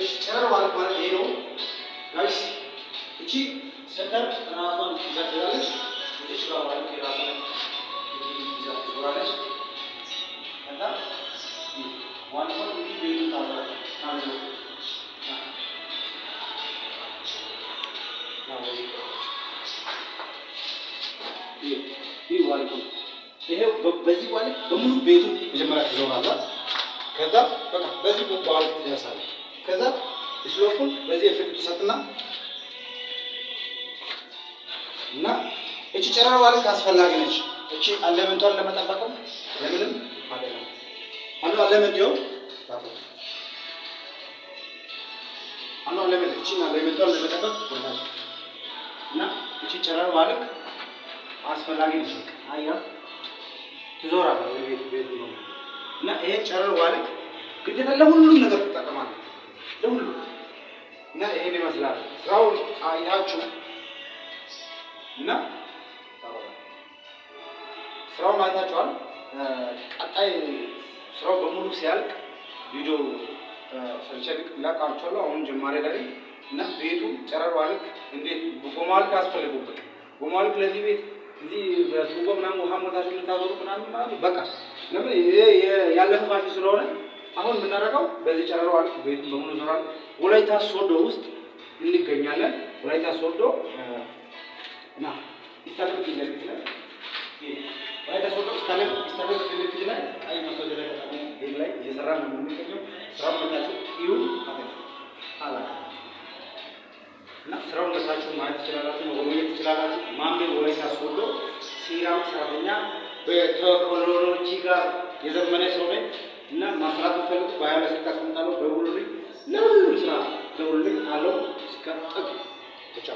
እሺ፣ ጨረር ማለት ማለት ይሄ ነው guys። እቺ center ራሷን ይዛ ትሄዳለች። እዚች ጋር ማለት የራሷን ይዛ ትዞራለች። ከዛ one cone እንዲህ ቤቱን ታዞራለች። ናዞ ይህ wall cone ይሄ በዚህ wall በሙሉ ቤቱ መጀመሪያ ትዞራለህ። ከዛ በቃ በዚህ wall ትደርሳለህ። ከዛ slope ኡን በዚህ effect ትሰጥና እና እቺ ጨረር ማለት አስፈላጊ ነች። እቺ alignment ቷን ለመጠበቅም ለምንም ማለት ነው። አንዱ alignment ይኸው፣ አንዱ alignment እቺ alignment ቷን ለመጠበቅ ወታች እና እቺ ጨረር ማለት አስፈላጊ ነች። አያ ትዞራለህ ቤት ቤት ነው እና ይሄ ጨረር ዋልክ ግዴታ ለሁሉም ነገር ትጠቀማለህ፣ ለሁሉም። እና ይሄን ይመስላል ስራውን አይታችሁ እና ስራውን አይታችኋል። ቀጣይ ስራው በሙሉ ሲያልቅ ቪዲዮ ሰርቼ እለቃችኋለሁ። አሁን ጀማሪ ላይ እና ቤቱ ጨረር ዋልክ እንዴት ጎማ ዋልክ አስፈልጉበት። ጎማ ዋልክ ለዚህ ቤት እዚህ በቱቦ ምናምን ውሃ ሞልታችሁ የምታዞሩ ምናምን ምናምን በቃ ለምን ይሄ ያለፈ ፋሽን ስለሆነ አሁን የምናደርገው በዚህ ጨረር ዋልክ ቤቱን በሙሉ ዞራል። ወላይታ ሶዶ ውስጥ እንገኛለን። ወላይታ ሶዶ እና ስታዲየም ፊት ለፊት ላይ፣ ወላይታ ሶዶ ስታዲየም ፊት ለፊት ላይ ቀይ ማስታወቂያ ላይ ተጠቅሞ ቤት ላይ እየሰራ ነው የምንገኘው። ስራውን መታችሁ እዩ አላ እና ስራውን መታችሁ ማየት ትችላላችሁ፣ መጎብኘት ትችላላችሁ። ማሜ ወላይታ ሶዶ ሴራሚክ ሰራተኛ በቴክኖሎጂ ጋር የዘመነ ሰው ነኝ እና ማስራት የምፈልጉ በሀያ ስልክ አስቀምጣለሁ። ደውሉልኝ። ለሁሉም ስራ ደውሉልኝ አለው እስከ ጥግ ብቻ።